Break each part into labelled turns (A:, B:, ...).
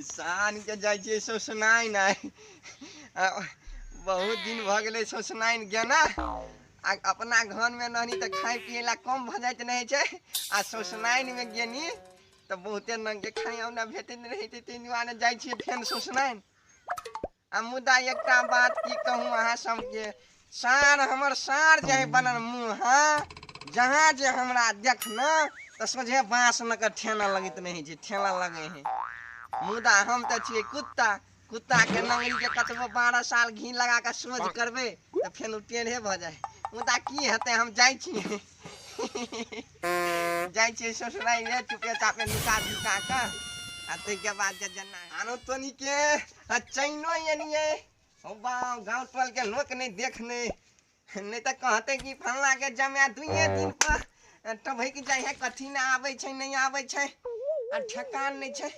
A: साँझ के जाइ छियै ससुनाइन आइ बहुत दिन भऽ गेलै ससुनाइन गेना। आ अपना घरमे रहनी तऽ खाय पियै ला कम भऽ जाइत रहै छै, आ ससुनाइनमे गेनी तऽ बहुते रङ्गके खाय हमरा भेटैत रहै छै, ताहि दुआरे जाइ छियै फेर ससुनाइन। आ मुदा एकटा बात की कहूँ अहाँ सबके, सार हमर सार जे है बनल मुँह, हाँ जहाँ जे हमरा देखना तऽ सोझे बाँस लऽ कऽ ठेना लगैत रहै छै, ठेला लगै है। मुदा हम तऽ छियै कुत्ता, कुत्ताके नंगरीके कतबो 12 साल घी लगा कऽ सोझ करबै तऽ फेर ओ टेढ़े भऽ जाइ। मुदा की हेतै, हम जाइ छियै जाइ छियै ससुराइरे चुपे चापे नुका झुका कऽ, आ ताहिके बाद जे जेना आनो तोनीके आ चैनो एलियै। हो बाउ, गाँव टोलके लोक नहि देखने नहि तऽ कहतै कि फल्लाँके जमाए 2 दिन पर टभकि जाइ है, कथी नहि आबै छै, नहि आबै छै, आ ठेकान नहि छै।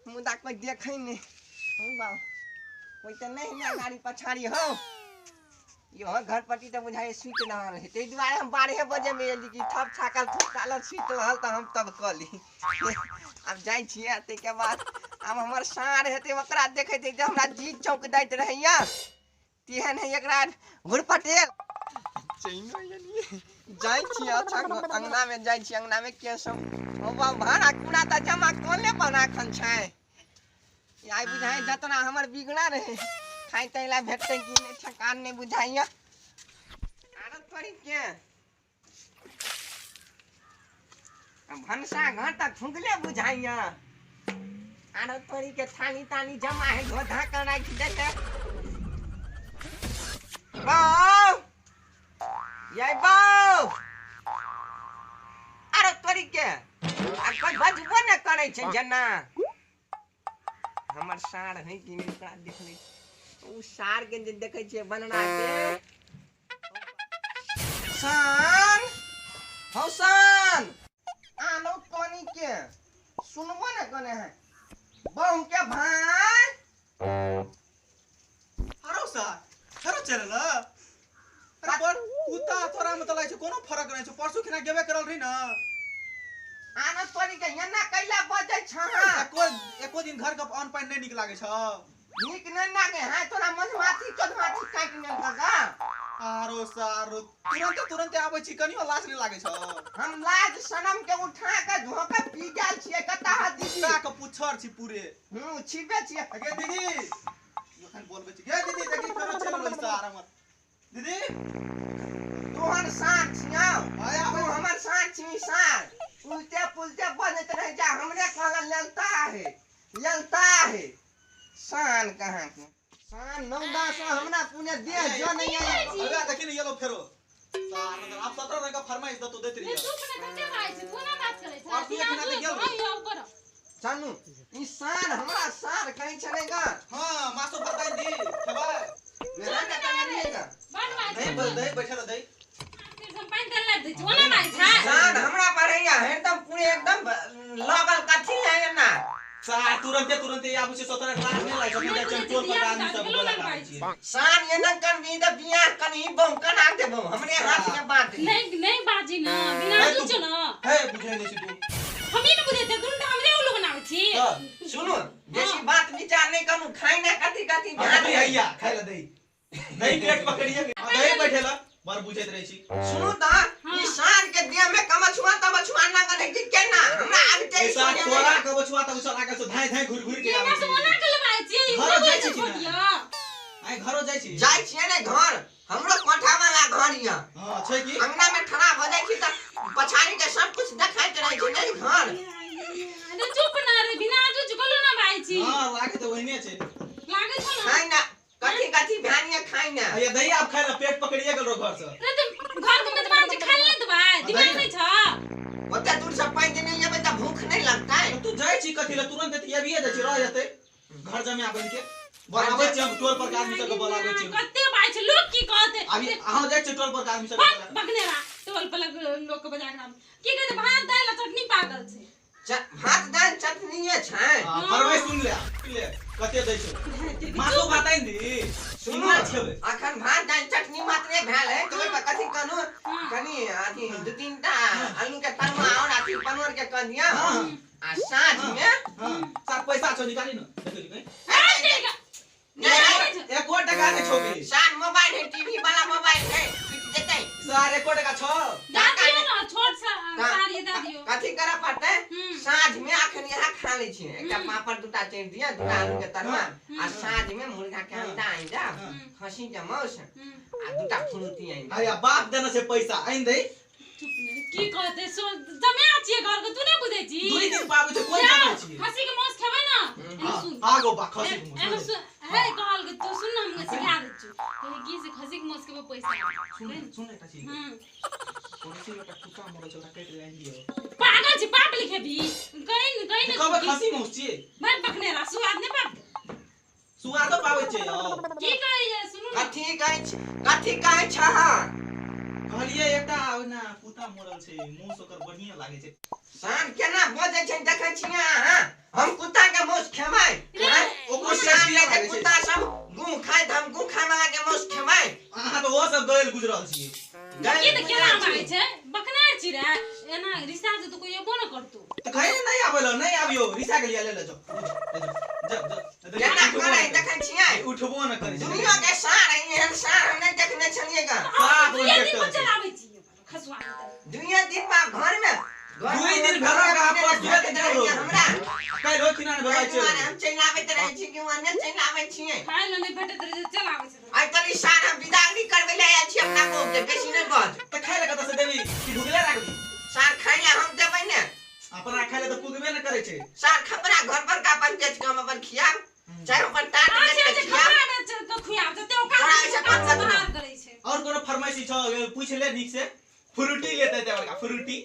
A: मुदा कोइ देखै नहि। हो बाउ, कोइ तऽ नहि ने गाड़ी पछाड़ी। हौ, इहो घर पट्टी तऽ बुझाइ सुति रहल है, ताहि दुआरे हम 12 बजेमे एली कि थप छाकल थुपकालल सुति रहल तऽ हम तब कऽ ली। आब जाइ छियै, ताहिके बाद आब हमर साँढ़ हेतै ओकरा देखैत देखैत हमरा जी चौंक दैत रहैया, तेहन है एकरा घुर पटेल। जाइ छियै, अच्छा अंगनामे जाइ छियै, अंगनामे के सब हो बाउ, भाड़ा कूड़ा तऽ जमा कऽ ले पर राखल छै। आइ बुझाइ जतना हमर बिगड़ा रहे खाइ ताहि ला भेटतै कि नहि ठेकान नहि बुझाइया। आरो तोरी के भनसा घर तऽ फुकले बुझाइया। आरो तोरी के थाली ताली जमा है, धो धा कर राखि देते। बाउ ये बाउ, आरो तोरी के आ कोइ बजबो ने करै छै। जेना हमर सार है कि नहि ओकरा देख लै। ओ सार के जे देखै छियै बनरा के सान हौ सान आनो तोनी के सुनबो ने कने है बहु के भाई।
B: हरो सार हरो चलल। अरे पर कुत्ता तोरा में त लागै छै कोनो फरक नहि छै, परसू खिना गेबे करल रही ना।
A: आनो तोनी के एना कैला बजै छ?
B: एको दिन घर के अन्न पानि नहि नीक लागै छ?
A: नीक नहि लागे है तोरा, मधुमाछी चौधमाछी काटि लेलक गा।
B: आरो सारो तुरंते तुरंते आबै छी, कनियो लाज नहि लागै छ?
A: हम लाज शरम के उठा के धो के पी गेल छियै। कता है दीदी?
B: कुत्ता के पुच्छर छी पूरे।
A: हूं छिपे छियै।
B: गे दीदी, एखन बोलबै छी। गे दीदी, देखी फेरो चलि गेलै सार हमर। दीदी
A: तोहर सार छियौ, तू हमर सार छी। सार उल्टे पुलटे बजैत रह जा, हमरे कहल लेलता है लेलता है। शान कहाँ के शान, नौदा से हमरा पुणे देह जो नहीं है।
B: अरे देखी ने येलो फेरो सार आप 17 रंग का फरमाइश दतो देत रही।
C: चुप ने कते बात छै, कोना बात करै छै?
B: परसू एक दिना गेल।
C: ऊपर
A: जानू ई शान हमरा सार कहीं छलेगा।
B: हां मासो बताई दी खेबै।
A: मेरा का करिएगा
C: बड़ बात।
B: दही दही बैठल दही
C: हम पानि तेल दै छी, ओना बात छै।
A: शान हमरा पर है एकदम पूरे एकदम लगल कथी है ना।
B: सार तुरंते तुरंते आबै छै, 17 लाख नहि लागै छै, जाइ छै टोल पर आदमी सब बोला आबै छै।
A: शान एना करबी तऽ बियाह कनी बहु कना देबो, हमरे हाथ के बात।
C: नहीं नहीं बाजी ना बिना दूछ ना।
B: हे बुझै नहि छी तू।
C: हम ही ने बुझै छी, तुरंत हमरे उल्लू बनाबै छी।
A: सुनू, बेसी बात विचार नहि करू, खाइ ना कथी कथी
B: ध्यान हैया खाइ ला दही दही पेट पकड़िए दही बैठेला बड़ बुझैत रहै छी।
A: सुनू तऽ ई साँझ के देह में कमछुआ तमछुआ लागल है कि केना हमरा आबिते
B: ई सार तोरा कमछुआ तमछुआ लागल छौ, धाय धाय घुरि घुरि के आबै
C: छै। ओना के लबाइ छी?
B: घरो जाइ छी कि आइ? घरो जाइ छी?
A: जाइ छियै ने घर, हमरो कोठा वाला घर यऽ।
B: हां छै की
A: अंगना में खड़ा भऽ जाइ छी तऽ पछाड़ी के सब कुछ देखाइत रहै छै ने घर।
C: अरे चुप ना रे, बिना जुझ गोलो ना बाइ छी।
B: हां लागे तऽ ओहने छै।
C: लागे छौ ना।
A: खाइ ना कथी कथी भानिया खाइ ना।
B: अरे दही आप खाइ ला पेट पकड़िए गेल घर से।
C: अरे त घर के मेजबान छै, खाइ ले देबै, दिमाग नहि छ?
A: ओते दूर से पानि नहि एबै तऽ भूख नहि लगतै?
B: तू जाइ छी कथी ला तुरंत त अबिए जाइ छी, रह जेतै घर जमा बन के। बोलाबै छी हम टोल पर के आदमी सबके बोलाबै छी।
C: कते बात छै, लोग की कहतै?
B: अभी अहाँ जाइ छी टोल पर के आदमी सबके
C: बकने रा टोल पर लोग के बजा के की कहतै? भात दालि आ चटनी पाकल छै।
A: भात दालि चटनीये छै।
B: फरमाइश सुन ले ले कते दै छै मासो भात आनि दी।
A: सुनू अखन भात दालि चटनी मात्रे भेल है, तऽ ओहि पर कथी कहनु कनी अथी 2-3 टा आलू के तरुआ और अथी पनुआ चानर के कह दिया।
B: हाँ।
A: आ साँझ में
B: हां, सात पैसा छौ निकाली न, देखो जी।
C: ए, चल
A: नहीं,
B: एको टका नहि छौ बे।
A: साँझ मोबाइल है, टीवी वाला मोबाइल है, छूट जेतै।
B: सार एको टका छौ?
C: दऽ दियौ ने, छोट सा साड़ी दऽ दियौ।
A: कथी करऽ पड़तै?
C: हम्म।
A: साँझ में अखन यहाँ खा लै छियै, एकटा
C: हम्म।
A: पापड़ दूटा चढ़ि दिअ, दूटा आलू के तरुआ
B: हम्म।
A: आ साँझ में मुर्गा के अंडा आनि जा,
B: हम्म।
A: खस्सी के मांस
C: हम्म।
A: आ दूटा फुलौती आनि जा।
B: अरे बाप देने छै पैसा, आनि दे।
C: चुप ने, की कहते सो जमा छियै घर के, तू नहि बुझै छी?
B: दुई दिन पाबै छै, कोन
C: जाओ,
B: जमा छियै?
C: खस्सी के मांस खेबै ना? एने
B: हाँ,
C: सुन।
B: आगो बा खस्सी के
C: एने
B: मांस।
C: सुन, हे कहल के तू सुन ना, हम सिखा दै छियौ। कहे की से खस्सी के मांस खेबै पैसा।
B: सुन सुन, एकटा चीज। पड़ोसी में एकटा कुत्ता मरल छै, ओकरा काटि के आनि दियौ।
C: पागल छी, पाप लिखेबी। कहीं न कहीं न।
B: कहबै खस्सी मांस छियै।
C: भाई बकने रा सुआद नहि पाबतै।
B: सुआदो पाबै छै यौ।
C: की कहै छै सुनू ने।
A: कथी कहै छी, कथी कहै छह?
B: कहलियै एकटा ओहिना कुत्ता मरल छै, मांस ओकर बढ़िया लागै छै।
A: साँझ केना बजै छै देखै छियै अहाँ? हम कुत्ता के मांस खेबै?
C: रे,
A: आँय?
B: ओकरो
A: साँझ
B: टेस्टी
A: के जे
B: लागै छै।
A: कुत्ता सब गुह खाय तऽ हम गुह खाय वाला के मांस खेबै?
B: अहाँ तऽ ओहो सब गैल गुजरल छियै।
C: की तऽ केना मारै छै? बकना छी रे, एना रिसा जे तऽ कोइ एबो न करतौ।
B: तऽ कहीं नहि आबै लए, नहि आबियौ, रिसा के लिए ले ले जाओ, ले जाओ, जा जा।
A: केना करै देखै छियै?
B: उठबो न करै छै।
A: दुनिया के सार है, एहन सार हम नहि देखने छलियै गा।
B: साफ
C: दुइये दिन
B: ट्रैक्टर
C: पर
B: छै।
C: चलाबै छियै खसुआ के तऽ।
A: दुनिया दिन बा घर में
B: दुई दिन भेलो का परसुए के गेल रहो।
A: हमरा
B: काल्हि ओहि खिना ने भेलै
A: एहि दुआरे
B: छै।
A: हम चलि आबैत रहै छी कि वहाँ नहि चलि आबै छियै।
C: खाय लए नहि भेटैत रहै छै, चल आबै छै।
A: आइ तनी सार हम विदागरी करबै लए आयल छी अपना बहू के, बेसी नहि बज।
B: तऽ खाय लए कतऽ से देबी कि भुखले राखबी?
A: सार खाय लए हम देबै ने।
B: अपना खाय लए तऽ पुगबे ने करै छै।
A: सार खपरा घर पर का अपन बेच के हम अपन खियाब, चाहे अपन टाट
C: अच्छा
A: बेच के
C: अच्छा
A: खियाब।
C: खपरा बेच के खुआब जते ओकात
A: तोरा एहिसँ
C: ओकात से
A: मतलब
C: बाहर करै छै।
B: और कोनो फरमाइशी छौ, पूछ ले नीक से। फ्रूटी लेतै ते बड़का फ्रूटी।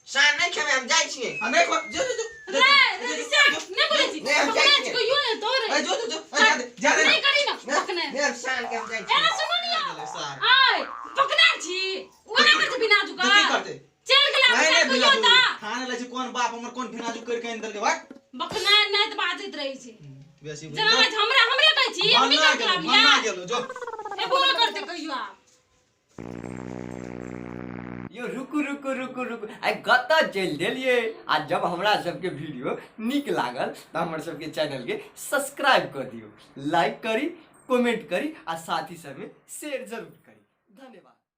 A: सार नहि खेबै, हम जाइ छियै।
B: आ नहि खो, जो जो जो।
C: रे रे रिसा नहि बोलै छी।
A: नहि, हम जाइ
C: बकना
A: छियै।
C: छी कहियो ने तोरे।
B: ए जो जो जो, ए जा दे, जा दे।
C: नहि करी न बकने।
A: नहि, हम सार के हम जाइ
C: एना
A: छियै।
C: सुनू ने यौ।
B: गेलै सार।
C: आय बकना छी, ओना कर बिना जुका
B: तऽ की करतै?
C: चलि गेला।
B: नहि नहि
C: कहियो
B: भिनाजू
C: तऽ
B: खाने लै छै, कोन बाप हमर कोन भिनाजू करि के आनि देलकै भाई।
C: बकना नहि तऽ बाजैत रहै छै।
B: बेसी
C: जेना आज हमरा हमरे कहै छी, हमही
B: भन्ना
C: कर
B: गेलो,
C: के
B: भन्ना
C: लाबिया
B: गेलो, जो।
C: एबो नहि करतै कहियो आब।
D: यो रुकू रुकू रुकू रुकू, आइ कतऽ चलि देलियै? आ जब हमरा सबके वीडियो नीक लागल तऽ हमर सबके चैनलके सब्सक्राइब कऽ दियौ, लाइक करी, कमेंट करी आ साथी सबमे शेयर जरूर करी। धन्यवाद।